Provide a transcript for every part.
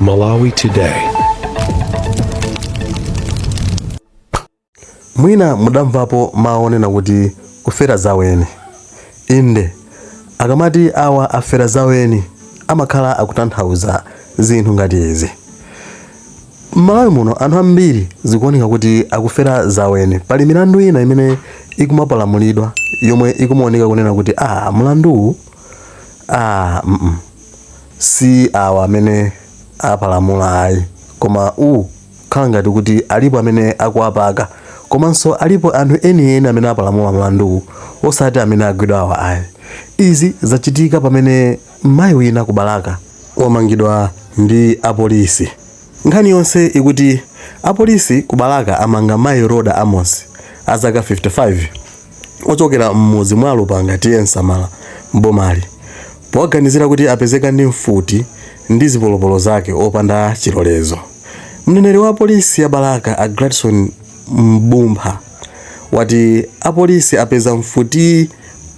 Malawi Today. Mwina mudamvapo mawu onena kuti kufera zaweni. Inde, akamati awa afera zaweni amakhala akutanthauza zinthu ngati izi. M'Malawi muno anthu ambiri zikuoneka kuti akufera zaweni. Pali milandu ina imene ikumapalamulidwa yomwe ikumaoneka kunena kuti ah, mlanduwu ah, mm, si awa amene apalamula ayi, koma ukhala ngati kuti alipo amene akuwapaka komanso alipo anthu enieni amene apalamula mlanduwu osati amene agwidwa awa ayi. Izi zachitika pamene mayi wina ku Balaka wamangidwa ndi apolisi. Nkhani yonse ikuti apolisi ku Balaka amanga mayi Rhoda Amos a zaka 55 ochokera m'mudzi mwa Lupanga TA Nsamala m'bomali powaganizira kuti apezeka ndi mfuti ndi zipolopolo zake opanda chilolezo. Mneneri wa polisi ya Balaka a Gladson M'bumpha wati apolisi apeza mfutiyi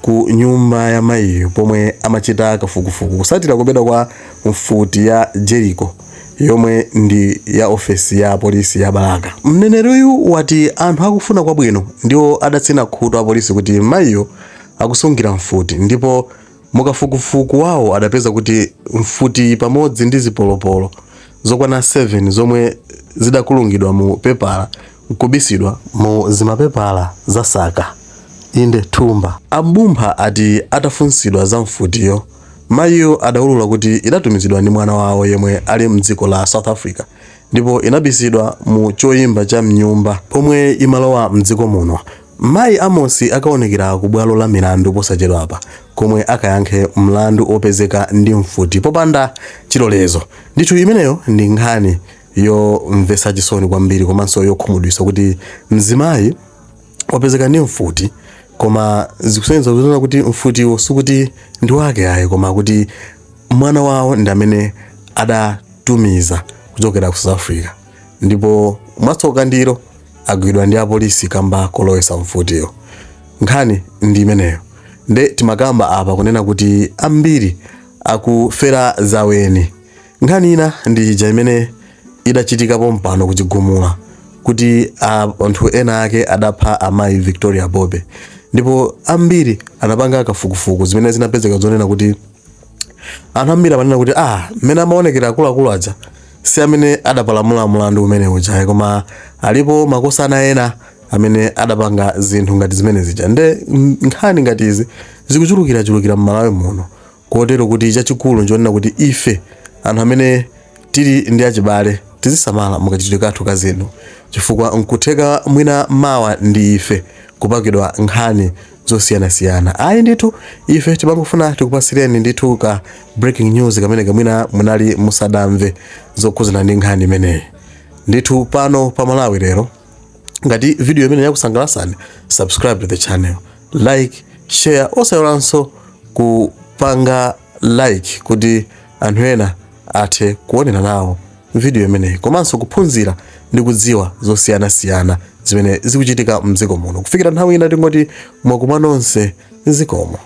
ku nyumba ya mayiyo pomwe amachita kafukufuku kutsatira kubedwa kwa mfuti ya Jericho yomwe ndi ya ofesi ya apolisi ya Balaka. Mneneriyu wati anthu akufuna kwabwino ndiwo adatsina khutu apolisi kuti mayiyo akusungira mfuti ndipo mukafukufuku wawo adapeza kuti mfutiyi pamodzi ndi zipolopolo zokwana 7 zomwe zidakulungidwa mu pepala nkubisidwa mu zimapepala za saka inde thumba. A M'bumpha ati atafunsidwa za mfutiyo, mayiyo adaulula kuti idatumizidwa ndi mwana wawo yemwe ali mdziko la South Africa ndipo inabisidwa mu choyimba cha mnyumba pomwe imalowa mdziko muno. Mayi Amosi akaonekera ku bwalo la milandu posachedwapa komwe akayankhe mlandu opezeka ndi mfuti popanda chilolezo. Ndithu imeneyo ndi nkhani yomvetsa chisoni kwambiri komanso yokhumudwitsa kuti mzimayi wapezeka ndi mfuti koma zikusonyeza kunena kuti mfutiwo sikuti ndi wake ayi koma kuti mwana wawo ndi amene adatumiza kuchokera ku South Africa ndipo mwatsoka ndilo agwidwa ndi apolisi kamba kolowetsa mfutiyo. Nkhani ndi imeneyo. Nde timakamba apa kunena kuti ambiri akufera zaweni. Nkhani ina ndi ija imene idachitika pompano ku Chigumula kuti anthu ena ake adapha amayi Victoria Bobe ndipo ambiri anapanga kafukufuku zimene zinapezeka zonena kuti anthu ambiri amanena kuti ah, mmene amaonekera akuluakulu aja si amene adapalamula mlandu umene uja koma alipo makosana ena amene adapanga zinthu ngati zimene zija. Nde nkhani ngati izi zikuchulukirachulukira m'Malawi muno kotero kuti chachikulu nchonena kuti ife anthu amene tili ndi achibale tizisamala mukachitidwe kathu ka zinthu chifukwa nkutheka mwina mawa ndi ife kupakidwa nkhani zosiyanasiyana. Ayi ndithu ife timangofuna tikupasireni ndithu ka breaking news kamene kamwina munali musadamve zokhuzana ndi nkhani imeneyi. Ndithu pano pa Malawi Lero. Ngati video imene yakusangalasani, subscribe to the channel, like, share, osayiwalanso kupanga like kuti anthu ena athe kuonera nawo video imeneyi komanso kuphunzira ndi kudziwa zosiyanasiyana zimene zikuchitika mdziko muno. Kufikira nthawi ina tingoti mwakuma nonse, zikomo.